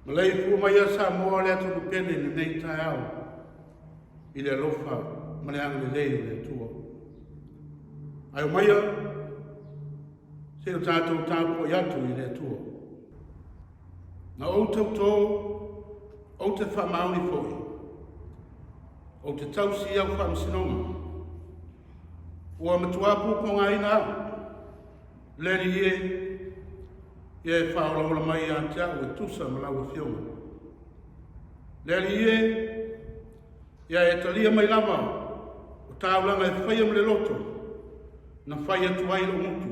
Maleifua mai ia Samoa le atunuu pele i lenei taeao i le alofa ma le agalelei o le Atua. Ae omaia se i o tatou tapuai atu i le Atua. Na ou tautō, ou te faamaoni foi, ou te tausi i au faamasinoga. Ua matuā puapuagaina au, le Alii e, ia e faaolaola mai ia te au e tusa ma lau Afioga. Le Alii e, ia e talia mai lava o taulaga e faia ma le loto, na fai atu ai lou gutu.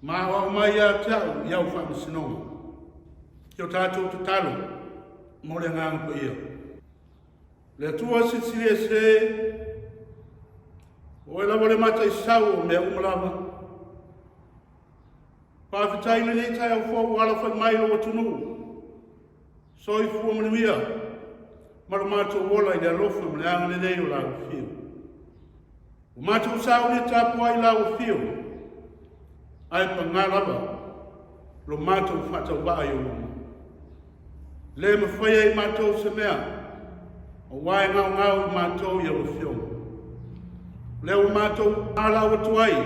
Ma aoao mai ia te au i au faamasinoga. Si o tatou tatalo mo le Agaga Paia. Le Atua silisili ese, o oe lava le mataisau o mea uma lava. Faafetai i lenei taeao fou ua alafai mai lou atunuu. Soifua manuia ma lo matou ola i le alofa ma le agalelei o lau afio. Ua matou sauni e tapuai i lau afio, ae pagā lava lo matou faatauvaa i ou luma. Le mafai ai matou se mea, aua e gaogao i matou i au afioga. O lea ua matou alau atu ai,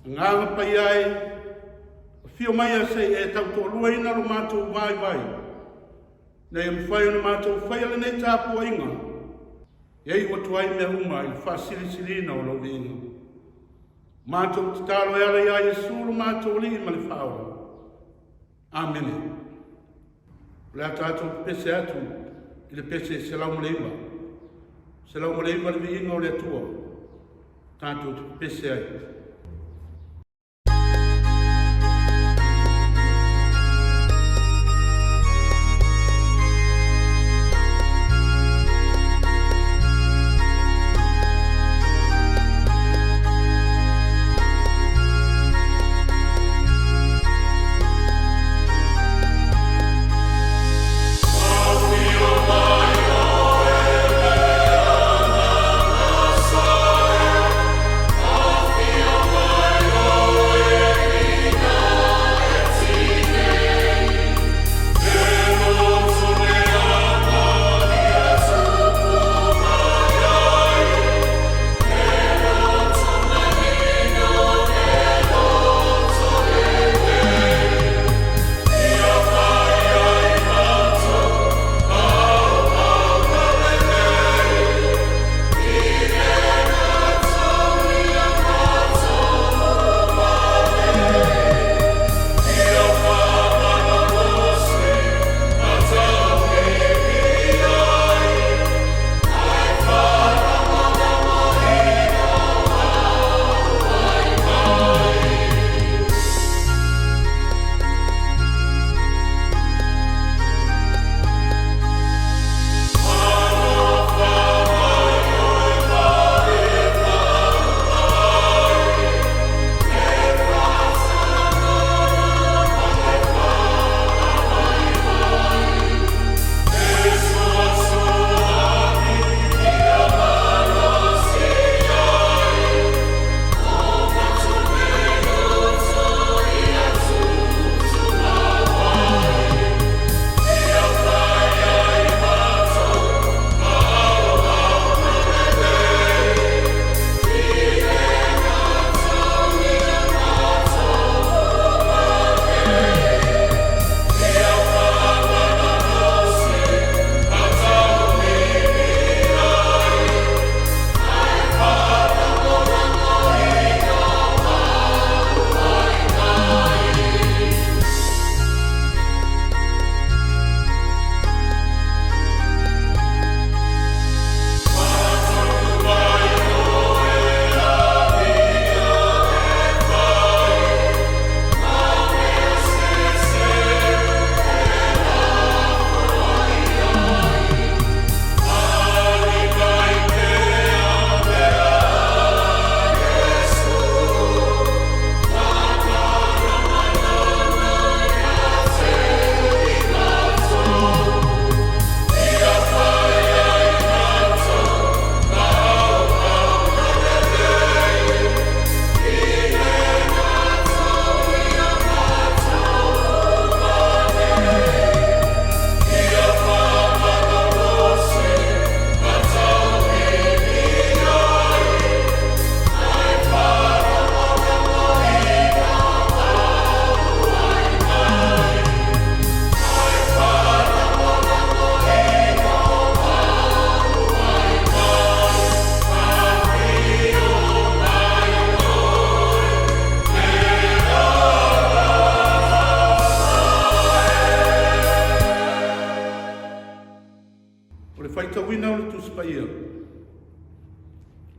agaga paia e, afio maia se i e tautoaluaina lo matou vaivai, ina ia mafai ona matou faia lenei tapuaiga, e iu atu ai mea uma i le faasilisiliina o lou viiga. Matou tatalo e ala iā Iesu lo matou Alii ma le Faaola. Amene. O le a tatou pepese atu i le pese 109. 109 le viiga o le Atua. Tatou te pepese ai.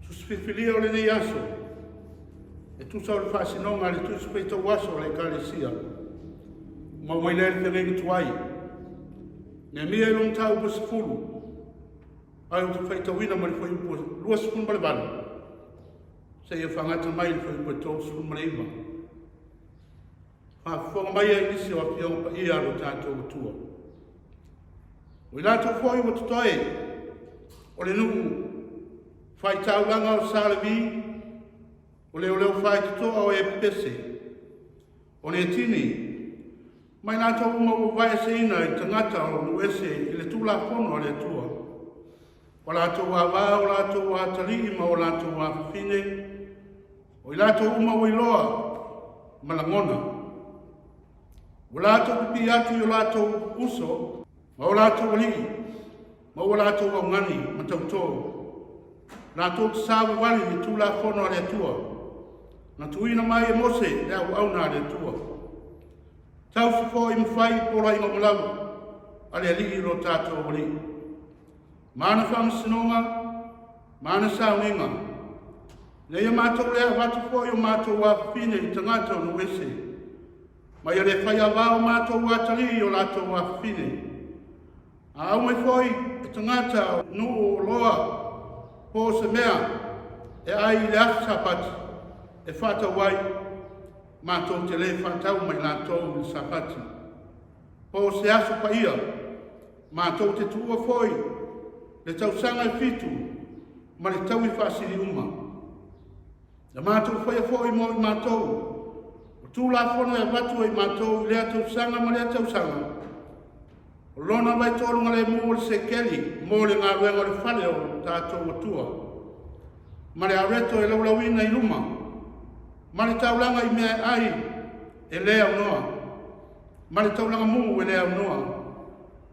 Tusi filifilia o lenei aso, e tusa o le faasinoga a le Tusi Faitau Aso a le Ekalesia, ua maua mai lea i le feagaiga tuai. Neemia i lona mataupu e 10, ae ou te faitauina mai le fuaiupu 28 seia faagata mai le fuaiupu e 39. Faafofoga mai ai nisi o afioga paia a lo tatou Atua. O i latou foi ua totoe o le nuu faitaulaga o Salevi, o leoleo faitotoa o e pepese, o Netini, ma i latou uma ua vaeseina i tagata o nuu ese i le Tulafono a le Atua, o latou avā, o latou atalii ma o latou afafine, o i latou uma ua iloa ma lagona. Ua latou pipii atu i o latou uso ma o latou alii, ma ua latou augani ma tautō. Latou te savavali i le Tulafono a le Atua, na tuuina mai e Mose le auauna a le Atua. Tausi foi ma fai poloaiga uma lava a le Alii lo tatou Alii, ma ana faamasinoga ma ana sauniga, ina ia matou le avatu foi o matou afafine i tagata o nuu ese, ma ia le fai avā o matou atalii i o latou afafine. A aumai foi e tagata o nuu oloa po o se mea e ai i le aso Sapati e faatau ai, matou te le faatau ma i latou i le Sapati. Po o se aso paia, matou te tuua foi le tausaga e fitu ma le taui faasili uma. Na matou faia foi mo i matou o Tulafono e avatu e i matou i lea tausaga ma lea tausaga, o lona vaitolugalemu o le sekeli mo le galuega o le fale o tatou Atua, ma le areto e laulauina i luma, ma le taulaga i mea e ai e le aunoa, ma le taulaga mu e le aunoa,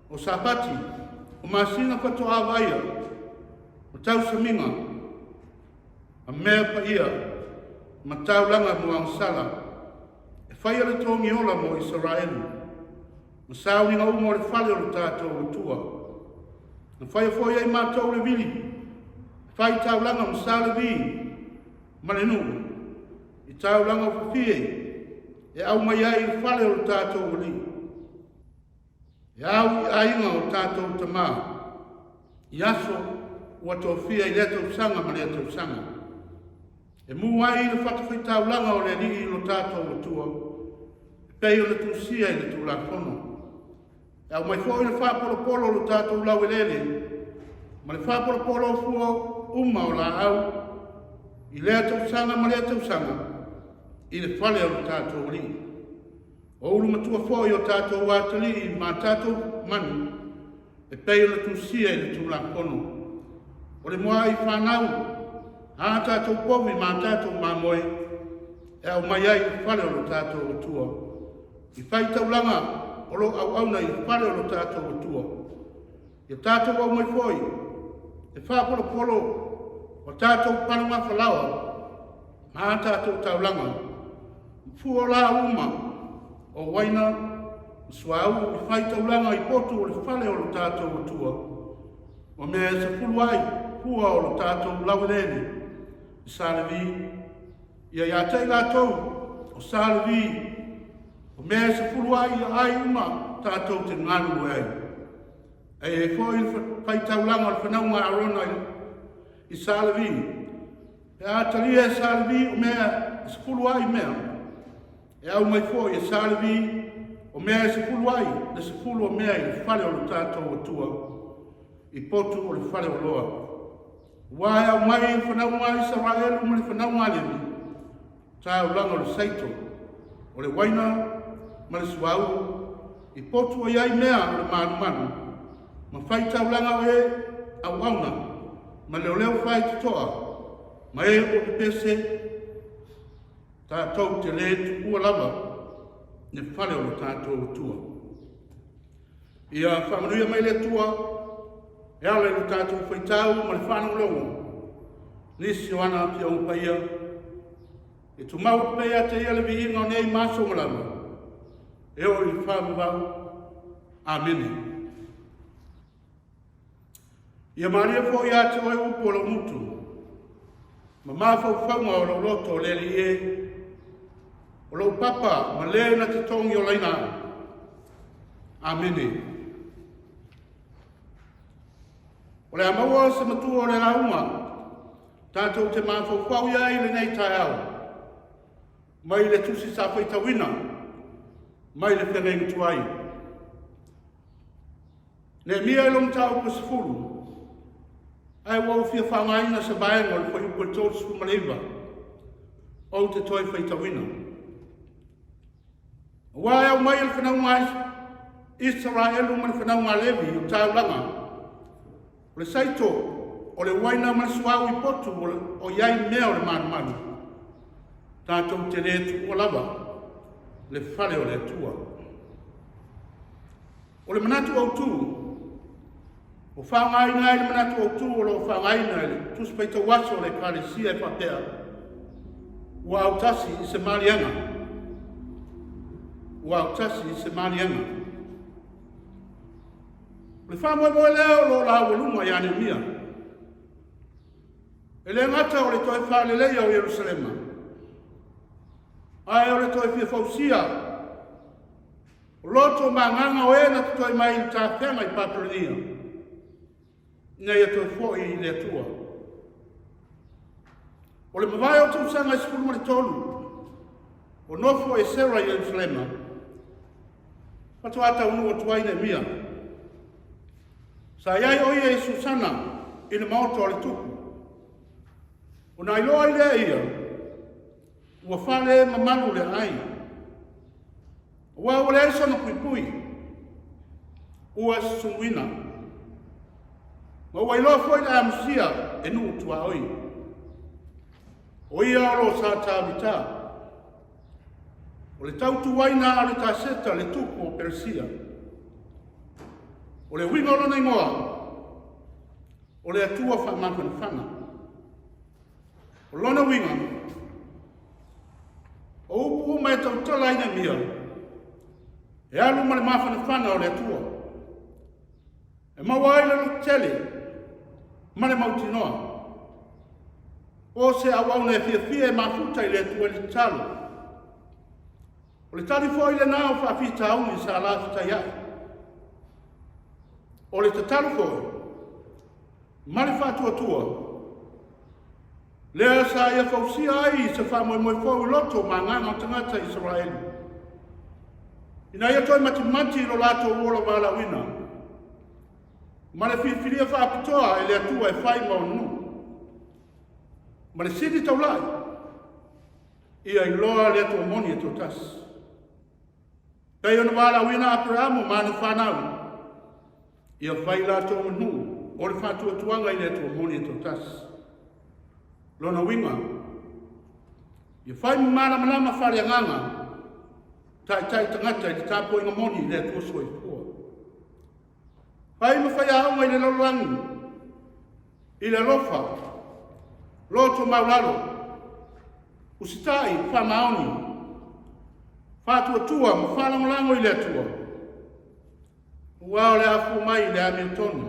o Sapati, o masina faatoa vaaia, o tausamiga, ma mea paia ma taulaga muagasala e faia le togiola mo Isaraelu, ma sauniga uma o le fale o le tatou Atua. Na faia foi e i matou le vili, e fai taulaga ma Salevi ma le nuu, i taulaga o fafie e aumai ai i le fale o le tatou Alii. E au i aiga o tatou tamā, i aso ua tofia i lea tausaga ma lea tausaga. E mū ai le fatafaitaulaga o le Alii lo tatou Atua, e pei ona tusia i le Tulafono. E aumai foi le faapolopolo o lo tatou laueleele, ma le faapolopolo o fua uma o laau, i lea tausaga ma lea tausaga, i le fale o lo tatou Alii. O ulu matua foi o tatou atalii ma tatou manu, e pei ona tusia i le Tulafono. O le muaai fanau a tatou povi ma tatou mamoe e aumai ai i le fale o lo tatou Atua, i faitaulaga o lo o auauna i le fale o lo tatou Atua. Ia tatou aumai foi e faapolopolo o tatou palugafalaoa ma tatou taulaga, fua o la uma o uaina ma suauu i faitaulaga i potu o le fale o lo tatou Atua, o mea e sefulu ai fua o lo tatou laueleele i Salevi, ia ia te i latou o Salevi, o mea e sefulu ai ia ai uma tatou te galulue ai. E i ai foi le faitaulaga o le fanauga a Arona i Salevi, pe a talia e Salevi o mea e sefulu ai mea, e aumai foi e Salevi o mea e sefulu ai le sefulu o mea i le fale o lo tatou Atua, i potu o le fale oloa. Ua e aumai le fanauga a Isaraelu ma le fanauga a Levi, taulaga o le saito, o le uaina ma le suauu, i potu o i ai mea o le malumalu, ma faitaulaga o e auauna, ma leoleo faitotoa, ma e ua pepese, tatou te le tuua lava le fale o lo tatou Atua. Ia faamanuia mai le Atua e ala i lo tatou faitau ma le faalogologo nisi o ana afioga paia e tumau atu pea ia te ia le viiga o nei ma aso uma lava e oo i le faavavau. Amene. Ia malie foi ia te oe upu o lou gutu. Ma mafaufauga o lou loto le Alii e, o lou papa ma le na te togiolaina au. Amene. O le a maua se matua o le lauga tatou te mafaufau i ai lenei taeao mai le tusi sa faitauina mai le feagaiga tuai. Neemia i lo mataupu e 10, ae ua ou fia faaaogaina se vaega o le fuaiupu e 39 ou te toe faitauina. Aua e aumai e le fanauga a Isaraelu ma le fanauga a Levi o taulaga, o le saito, o le uaina ma le suauu i potu o i ai mea o le malumalu, tatou te le tuua lava le fale o le Atua. O le manatu autu, ua faaaogaina ai le manatu autu o lo o faaaogaina e le Tusi Faitau Aso o le Ekalesia e faapea, ua autasi i se maliega. Ua autasi i se maliega. O le faamoemoe lea o lo o laualuga ia Neemia. E le gata o le toe faaleleia o Ierusalema, ae o le toe fia fausia O loto ma agaga o e na totoe mai i le tafeaga i Papelonia, ina ia toe foi i le Atua. O le mavae o tausaga e 13, o nofo Esera i Ierusalema, faatoa taunuu atu ai Neemia. Sa i ai o ia i Susana i le maota o le tupu. Ona iloa ai lea ia, ua fale mamalu le aai. Aua ua leai sona puipui, ua susumuina. Ma ua iloa foi le amusia e nuu tuaoi. O ia o lo sa tāmitā. O le tautuaina a le Taseta le tupu o Peresia. O le uiga o lona igoa, o le Atua faamafanafana. O lona uiga, o upu uma e tautala ai Neemia, e alu ma le mafanafana o le Atua, e maua ai le lototele ma le mautinoa. O se auauna e fiafia e mafuta i le Atua i le tatalo. O le tali foi lena o faafitauli sa lafitai ai. O le tatalo foi ma le faatuatua, lea sa ia fausia ai se faamoemoe fou i loto ma agaga o tagata Isaraelu, ina ia toe matimati i lo latou ola valaauina, ma le filifilia faapitoa e le Atua e fai ma ona nuu, ma le sili taulai, ia iloa le Atua moni e toatasi. Pei ona valaauina Aperamo ma ana fanau, ia fai latou ma nuu o le faatuatuaga i le Atua moni e toatasi. Lona uiga, ia fai ma malamalama faaleagaga, taitai tagata i le tapuaiga moni i le Atua soifua. Fai ma faiaoga i le lalolagi, i le alofa, loto maulalo, usitai, faamaoni, faatuatua ma faalagolago i le Atua, aua o le a fua mai i le amiotonu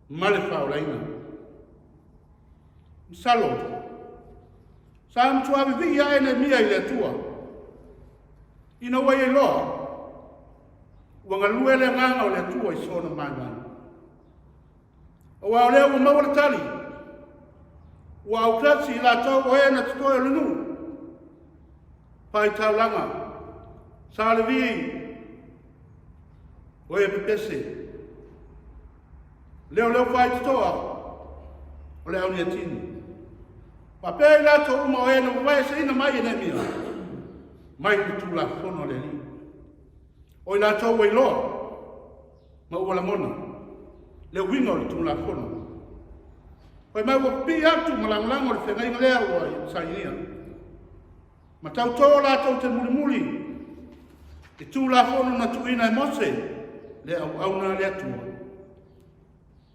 ma le faaolaina. Masalo, sa matua vivii ae Neemia i le Atua, ina ua ia iloa ua galue le agaga o le Atua i sona maimai. Aua o lea ua maua le tali, ua autasi i latou o e na totoe o le nuu, faitaulaga, sa Levi, o e pepese, leoleo faitotoa o le auniatini. Faapea i latou uma o e na vavaeseina mai e Neemia, mai le Tulafono a le Alii. O i latou ua iloa ma ua lagona le uiga o le Tulafono. Fai mai ua pipii atu ma lagolago le feagaiga lea ua sainia. Ma tautō latou te mulimuli i Tulafono na tuuina e Mose le auauna a le Atua.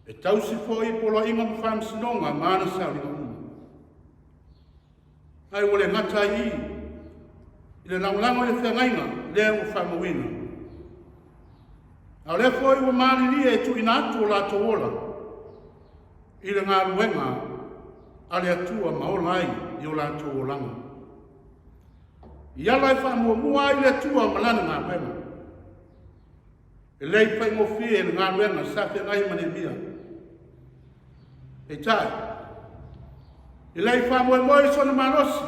E tausi foi poloaiga ma faamasinoga ma ana sauniga uma. Ae ua le gata ai i i le lagolago i le feagaiga lea ua faamauina. A o lea foi ua malilie e tuuina atu o latou ola i le galuega. a le Atua ma ola ai i o latou olaga. I ala e faamuamua ai le Atua ma Lana galuega. E le i faigofie le galuega sa feagai ma Neemia. Peitai, e le i faamoemoe i sona malosi,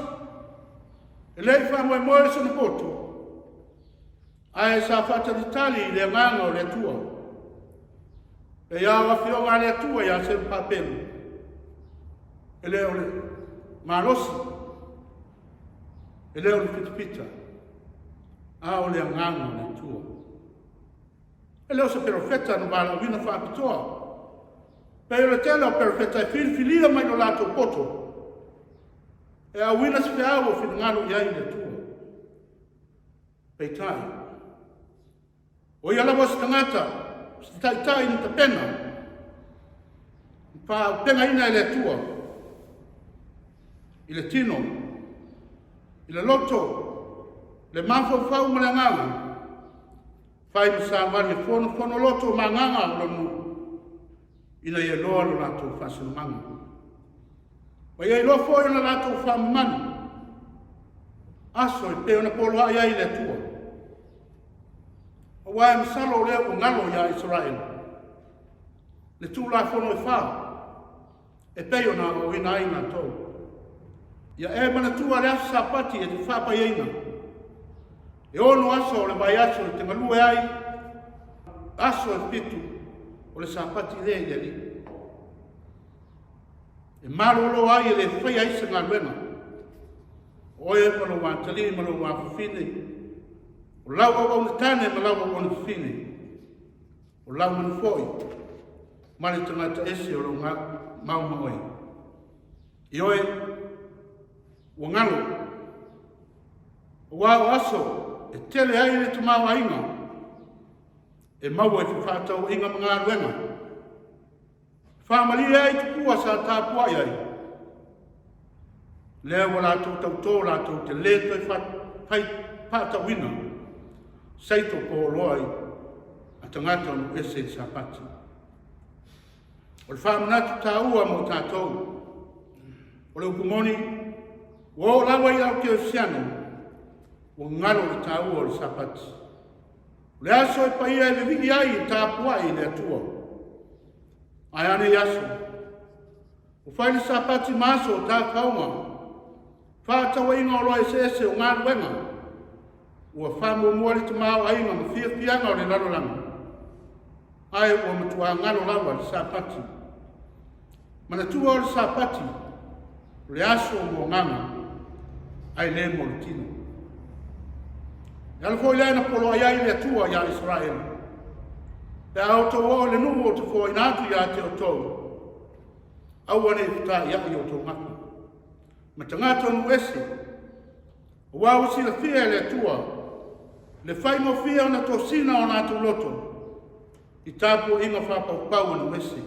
e le i faamoemoe i sona poto, ae sa faatalitali i le agaga o le Atua. E ia o afioga a le Atua ia Serupapelo, e le o le malosi, e le o le fitafita, a o le agaga o le Atua. E le o se perofeta na valaauina faapitoa, pei o le tele o perofeta e filifilia mai lo latou poto, e auina se feau o finagalo i ai le Atua. Peitai, o ia lava o se tagata, o se taitai na tapena, na faaaupegaina e le Atua i le tino, i le loto, le mafaufau ma le agaga, fai ma savali e fonofono loto ma agaga o lona nuu, ina ia iloa lo latou faasinomaga. Ma ia iloa foi ona latou faamamalu aso e pei ona poloai ai le Atua. Aua e masalo o lea ua galo ia Isaraelu le Tulafono e fa e pei ona aoaoina ai latou. Ia e manatua le aso Sapati e te faapaiaina. E 6 aso o le vaiaso e te galue ai, aso e 7 o le Sapati lea i le Alii. E malolo ai e le faia ai se galuega. O oe ma lou atalii ma lou afafine, o lau auauna tane ma lau auauna fafine, o lau manu foi ma le tagata ese o lou mau ma oe. Ioe, ua galo, aua o aso e tele ai le tamaoaiga e maua i fefaatauaiga ma galuega. Faamalie ai tupua sa tapuai ai, lea ua latou tautō latou te lē toe fai faatauina saito po oloa i a tagata o nuu ese i le Sapati. O le faamanatu taua mo tatou, o le upu moni, ua oo lava i au kerisiano, ua galo le taua o le Sapati. O le aso e paia e vivii ai e tapuai i le Atua. Ae a nei aso? Ua fai le Sapati ma aso o tafaoga, faatauaiga o oloa eseese o galuega, ua faamuamua le tamaoaiga ma fiafiaga o le lalolagi, ae ua matuā galo lava le Sapati. Manatua o le Sapati, o le aso mo agaga, ae le mo le tino. E ala foi lea na poloai ai le Atua iā Isaraelu, pe a outou oo i le nuu ou te foaina atu ia te outou, aua ne i fetaiai outou gafa ma tagata o nuu ese, aua ua silafia e le Atua le faigofie ona tosina o latou loto i tapuaiga faapaupau a nuu ese.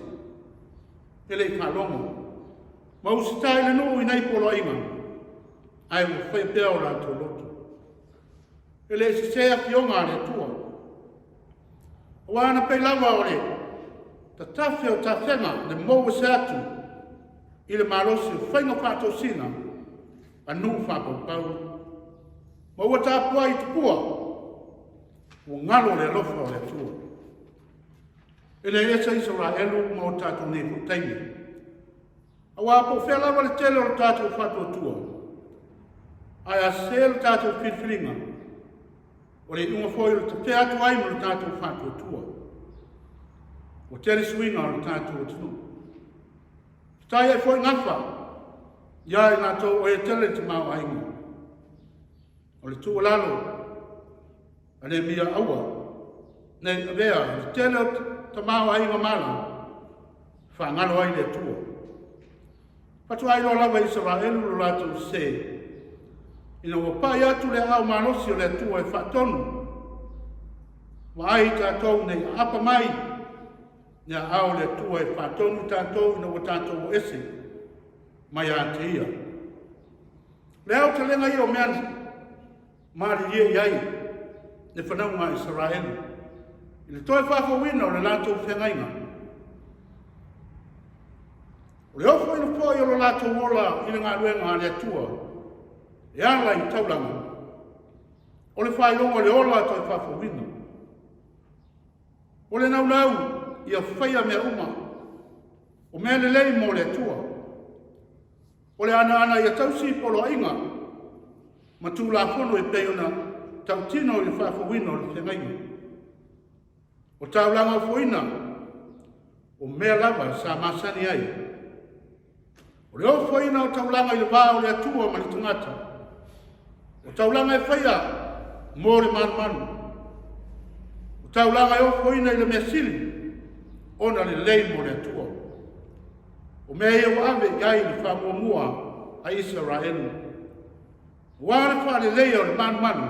E le i faalogo ma usitai i le nuu i nei poloaiga, ae ua faia pea o latou loto. E le i sese afioga a le Atua, aua na pei lava o le tatafe o tafega le mou ese atu i le malosi o faiga faatosina a nuu faapaupau, ma ua tapuai i tupua, ua galo le alofa o le Atua. E le ese Isaraelu ma o tatou nei foi taimi. Aua po o fea lava le tele o le tatou faatuatua, ae a sese le tatou filifiliga, o le iuga foi o le tafea atu ai ma le tatou faatuatua. Ua tele suiga o le tatou atunuu. Fetai ai foi gafa ia i latou o e tele le tamaoaiga. O le tuualalo a Neemia aua ne i avea le tele o tamaoaiga mala faagalo ai le Atua. Faatoa iloa lava e Isaraelu lo latou sese, ina ua pai atu le aao malosi o le Atua e faatonu. Vaai tatou nei aapa mai le aao o le Atua e faatonu tatou ina ua tatou o ese mai ia te ia. Le aotelega ia o mea malilie i ai le fanauga a Isaraelu i le toe faafouina o le latou feagaiga. O le ofoina foi o lo latou ola i le galuega a le Atua e ala i taulaga, o le faailoga o le ola toe faafouina. O le naunau ia faia mea uma, o mea lelei mo le Atua. O le anoano ia tausi poloaiga ma Tulafono e pei ona tautino i le faafouina o le feagaiga. O taulaga ofoina, o mea lava sa masani ai. O le ofoina o taulaga i le va o le Atua ma le tagata, o taulaga e faia mo le malumalu, o taulaga e ofoina i le mea sili ona lelei mo le Atua. O mea ia ua ave i ai le faamuamua a Isaraelu, aua le faaleleia o le malumalu,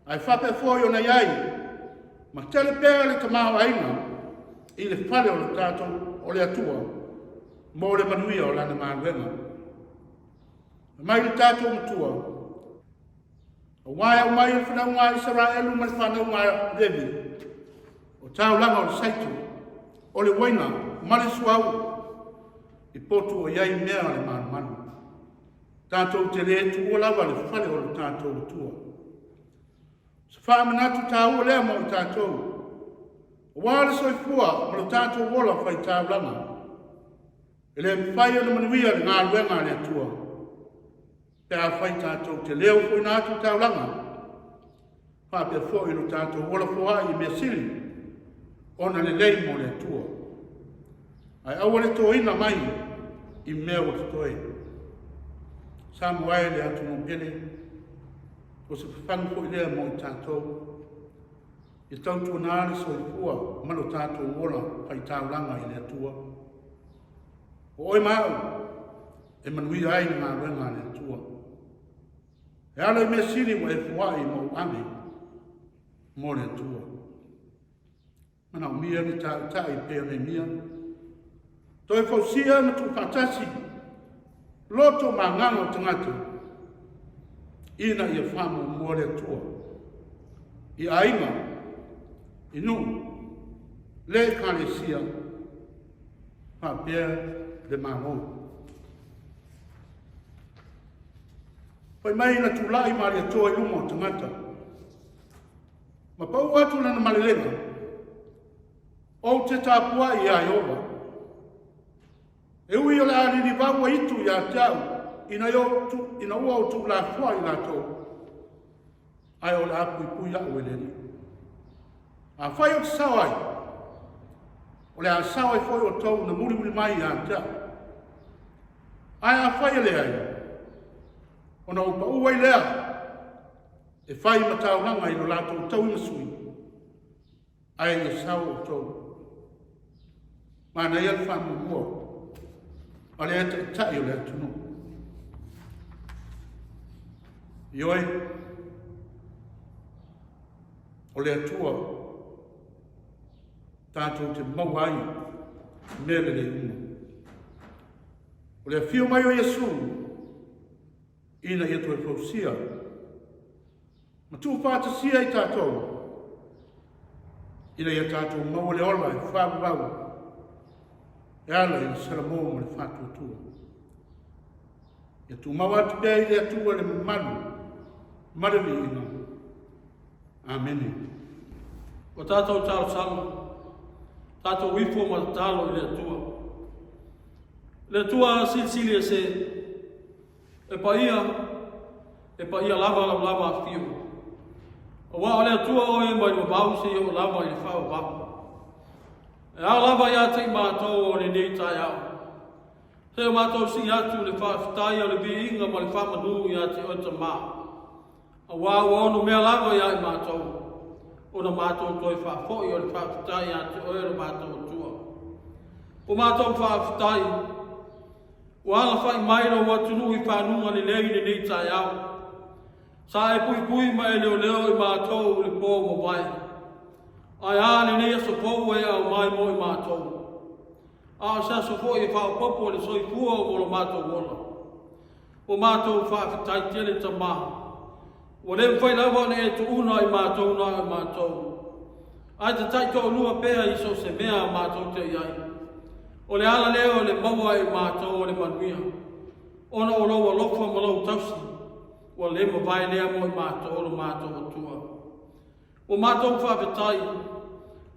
ae faapea foi ona i ai ma tele pea le tamaoaiga i le fale o le tatou o le Atua mo le manuia o lana galuega. Mai le tatou Matua, aua e aumai le fanauga a Isaraelu ma le fanauga a Levi, o taulaga o le saito, o le uaina ma le suauu, i potu o i ai mea a le malumalu. Tatou te le tuua lava le fale o le tatou Atua. Se faamanatu taua lea mo i tatou, aua le soifua ma lo tatou ola faitaulaga. E le mafai ona manuia le galuega a le Atua pe afai tatou te le ofoina atu i taulaga, faapea foi lo tatou ola foai i mea sili ona lelei mo le Atua. Ae aua le toina mai i mea ua totoe. Samoa e le atunuu pele, o se fafagu foi lea mo i tatou. Ia tautuana le soifua ma lo tatou ola faitaulaga i le Atua. O oe ma au e manuia ai le galuega a le Atua. E ala i mea sili ua e foai ma ou ave mo le Atua. Manaomia ni taitai pei o Neemia. Toe fausia ma tuufaatasi loto ma agaga o tagata ina ia faamuamua le Atua i aiga, i nuu, le ekalesia faapea le Malo. Fai mai na tulai Malietoa i luma o tagata ma pau atu lana malelega, ou te tapuai iā Ieova. E ui o le a lilivau ua itu ia te au ina, ina ua ou tuulafoai i latou, ae o le a puipui au e le Alii. Afai ou te sao ai, o le a sao ai foi outou na mulimuli mai ia te au. Ae afai e leai, ona ou pau ai lea e fai ma taulaga i lo latou tauimasui, ae ia sao outou. Manaia le faamuamua a le taitai o le atunuu. Ioe, o le Atua tatou te maua ai mea lelei uma. O le afio mai o Iesu ina ia toe fausia ma tuufaatasia i tatou ina ia tatou maua le ola e faavavau e ala i le Salamo ma le faatuatua. Ia tumau atu pea i le Atua le mamalu ma le viiga. Amene. Ua tatou talosaga, tatou ifo ma tatalo i le Atua. Le Atua silisili ese, e paia, e paia lava lau lava afio. Aua o le Atua oe mai le vavau seia oo lava i le faavavau. E ao lava ia te i matou o lenei taeao. Se o matou sii atu le faafetai o le viiga ma le faamanu ia te oe Tamā. Aua ua ono mea lava ia i matou, ona matou toe faafoi o le faafetai ia te oe lo matou Atua. Ua matou faafetai, ua alafai mai lou atunuu i fanuga lelei i lenei taeao. Sa e puipui ma e leoleo i matou i le po ua mavae. Ae a lenei aso fou ua e aumai mo i matou. A o se aso foi e faaopoopo le soifua mo lo matou ola. Ua matou faafetai tele Tamā. Ua le mafai lava ona e tuuna i matou na o i matou. Ae te taitoalua pea i so o se mea matou te i ai. O le ala lea o le maua e matou o le manuia, ona o lou alofa ma lou tausi, ua le mavae lea mo i matou lo matou Atua. Ua matou faafetai,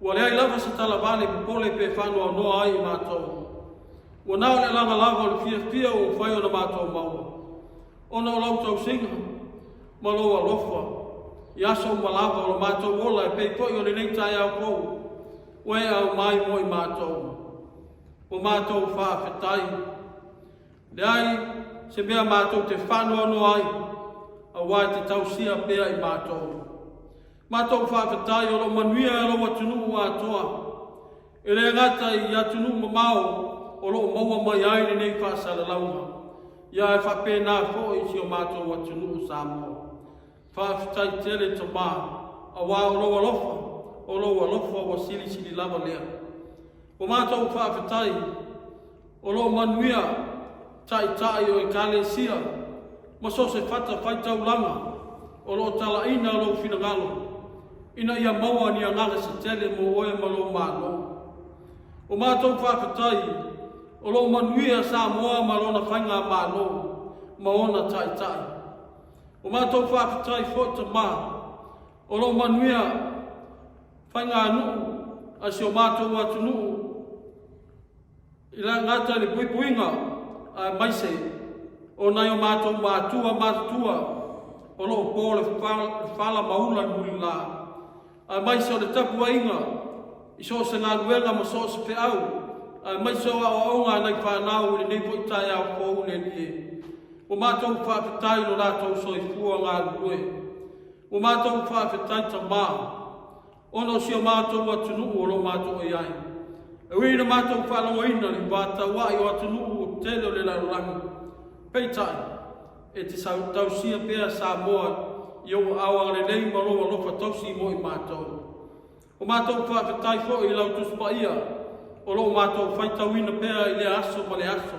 ua leai lava se talavale popole pe faanoanoa ai i matou. Ua na o le alaga lava o le fiafia ua mafai ona matou maua, ona o lau tausiga ma lou alofa i aso uma lava o lo matou ola e pei foi o lenei taeao fou ua e aumai mo i matou. Ua matou faafetai. Leai se mea matou te faanoanoa ai, aua e te tausia pea i matou. Matou faafetai o lo o manuia lou atunuu atoa, e le gata i atunuu mamao o lo o maua mai ai lenei faasalalauga, ia ae faapena foi i si o matou atunuu Samoa. Faafetai tele Tama, aua o lou alofa, o lou alofa ua silisili lava lea. Ua matou faafetai o lo o manuia taitai o Ekalesia ma so o se fata faitaulaga o lo o talaina lou finagalo ina ia maua ni agaga se tele mo oe ma lou Malo. Ua matou faafetai o lo o manuia Samoa ma lona faigamalo ma ona taitai. Ua matou faafetai foi Tama o lo o manuia faiganuu a si o matou atunuu i le gata i le puipuiga aemaise o nai o matou matua matutua o lo o po le fala ma ula i mulila, aemaise o le tapuaiga i so o se galuega ma so o se feau, aemaise o aoaoga a nai fanau i lenei foi taeao fou le Alii e. Ua matou faafetai i lo latou soifua galulue. Ua matou faafetai Tama, ona o si o matou atunuu o lo o matou i ai. E ui ina matou faalogoina le fevataua'i o atunuu tele o le lalolagi, peitai, e te tausia pea Samoa i ou aao agalelei ma lou alofa tausi mo i matou. Ua matou faafetai foi i lau Tusi Paia o lo o matou faitauina pea i lea aso ma lea aso,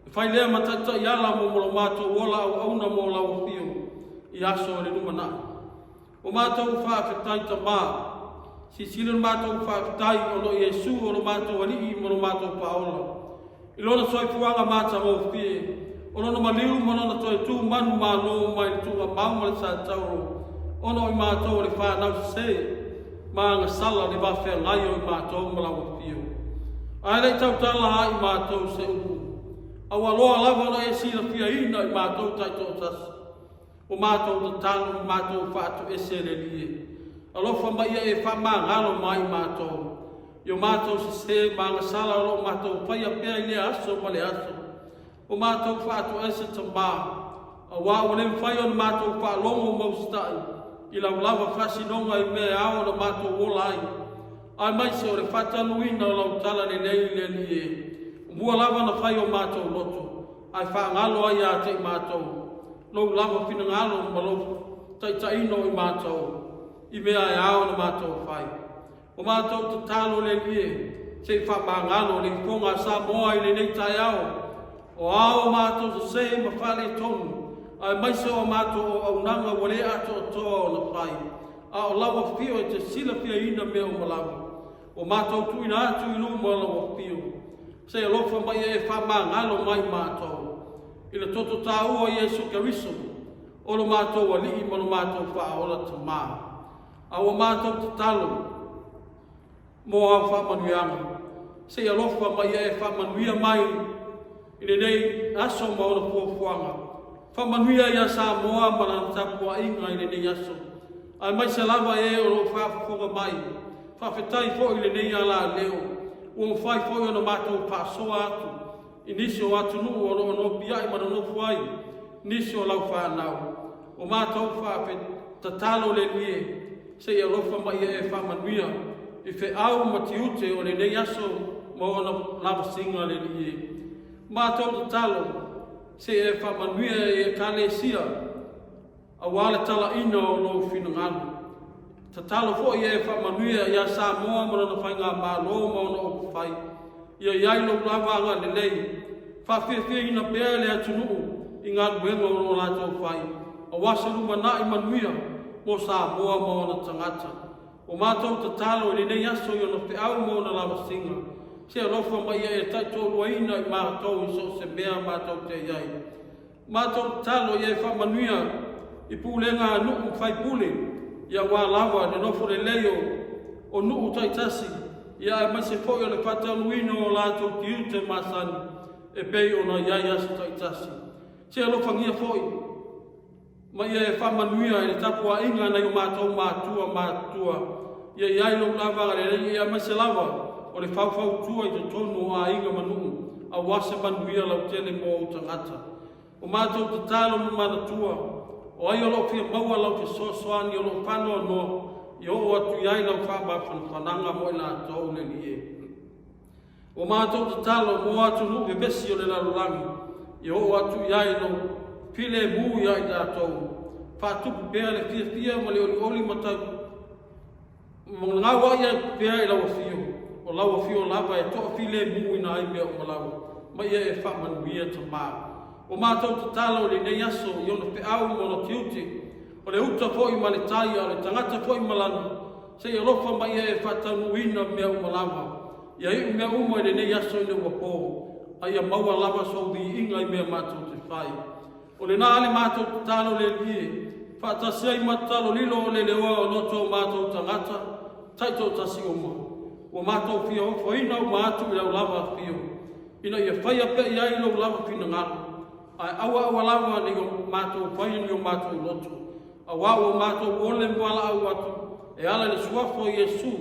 e fai lea ma taitaiala mo lo matou ola auauna mo lau afio i aso o le lumanai. Ua matou faafetai Tama, silasila le matou faafetai ona o Iesu o lo matou Alii ma lo matou Faaola. I lona soifuaga matagofie, o lona maliu ma lona toe tu manumalo mai le tuuamau ma le satauro, ona o i matou o le fanau sese ma agasala le va feagai o i matou ma lau afio. Ae le i tautala ai i matou se upu, a ua loa lava ona e silafiaina i matou taitoatasi. Ua matou tatalo ma matou faatoese e le Alii e. Alofa mai ia e faamagalo mai matou i o matou sese ma agasala o lo o matou faia pea i lea aso ma le aso. Ua matou faatoese Tama, aua ua le mafai ona matou faalogo ma usitai i lau lava faasinoga i mea e ao ona matou ola ai, aemaise o le faatanuina o lau tala lelei i le Alii e. Ua mua lava ona fai o matou loto, ae faagalo ai ia te i matou lou lava finagalo ma lou taitaiina o i matou i mea e ao ona matou fai. Ua matou tatalo le Alii e, se i faamagalo le ifoga a Samoa i lenei taeao, o a o matou sese ma faaletonu, aemaise o a matou auaunaga ua le atoatoa ona fai, a o lau afio e te silafiaina mea uma lava. Ua matou tuuina atu i luma o lau afio, se i alofa mai e faamagalo mai matou i le toto taua o Iesu Keriso, o lo matou Alii ma lo matou Faaola Tama. A ua matou tatalo mo au faamanuiaga, se i alofa mai e faamanuia mai i lenei aso ma ona fuafuaga. Faamanuia ia Samoa ma lana tapuaiga i lenei aso, aemaise lava e o lo o faafofoga mai. Faafetai foi i lenei alaleo ua mafai foi ona matou faasoa atu i nisi o atunuu o lo o nopiai ma nonofo ai nisi o lau fanau. Ua matou tatalo le Alii e, se i alofa mai ia e faamanuia i feau ma tiute o lenei aso ma ona lavasiga le Alii e. Matou tatalo se i e faamanuia i Ekalesia aua le talaina o lou finagalo. Tatalo foi ia e faamanuia ia Samoa ma lona faigamalo ma ona upufai. Ia i ai lou lava agalelei, faafiafiaina pea le atunuu i galuega o lo o latou fai, aua se lumanai manuia mo Samoa ma ona tagata. Ua matou tatalo i lenei aso i ona feau ma ona lavasiga. Se alofa ma ia e taitoaluaina i matou i so o se mea matou te i ai. Matou tatalo ia e faamanuia i pulega a nuu ma faipule, ia aua lava le nofo lelei o o nuu taitasi, ia aemaise foi o le faataunuuina o latou tiute masani e pei ona i ai aso taitasi. Se alofagia foi ma ia e faamanuia i le tapuaiga a nai o matou matua matutua, ia i ai lou lava agalelei, ia aemaise lava o le faufautua i totonu o aiga ma nuu, aua se manuia lautele mo ou tagata. O matou tatalo ma manatua, o ai o lo o fia maua lau fesoasoani o lo o faanoanoa, ia oo atu i ai lau faamafanafanaga mo i latou le Alii e. Ua matou tatalo mo atunuu vevesi o le lalolagi, ia oo atu i ai lou filemu ia i latou. Faatupu pea le fiafia ma le olioli ma tau gauai atu pea i lau afio, o lau afio lava e toafilemuina ai mea uma lava, ma ia e faamanuia Tama. Ua matou tatalo i lenei aso i ona feau ma ona tiute, o le uta foi ma le tai, a o le tagata foi ma lana, se i alofa ma ia e faataunuuina mea uma lava. Ia iu mea uma i lenei aso ina ua po, a ia maua lava sou viiga i mea matou te fai. O lena le matou tatalo le Alii e, faatasi ai ma tatalo lilo o le leoa o loto o matou tagata taitoatasi uma. Ua matou fia ofoina uma atu i lau lava afio, ina ia faia pea i ai lou lava finagalo, ae aua aua lava ne i o matou faia ni o matou loto, aua ua matou ole ma valaau atu e ala i le suafa o Iesu,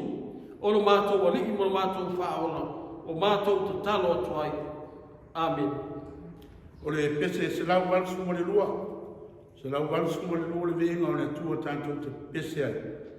o lo matou Alii ma lo matou Faaola, ua matou tatalo atu ai. Amene. O le pese 182, 182 le viiga o le Atua tatou te pese ai.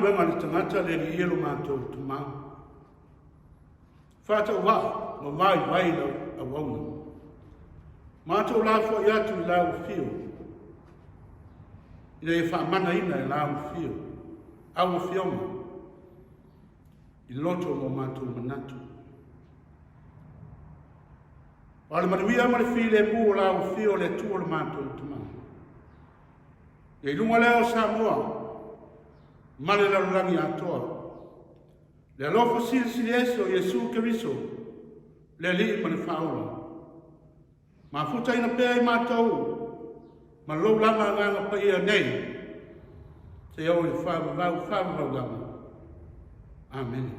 galuega a le tagata le Alii e lo matou Tama. Faatauvaa ma vaivai lau auauna. Matou lafoai atu i lau afio, ina ia faamanaina e lau afio, au afioga, i loto ma o matou manatu. A o le manuia ma le filemu o lau afio o le Atua lo matou Tama. Ia i luga lea o Samoa ma le lalolagi atoa, le alofa silisili ese o Iesu Keriso, le Alii ma le Faaola. Mafutaina pea i matou ma lou lava Agaga Paia nei, seia oo i le faavavau faavavau lava. Amene.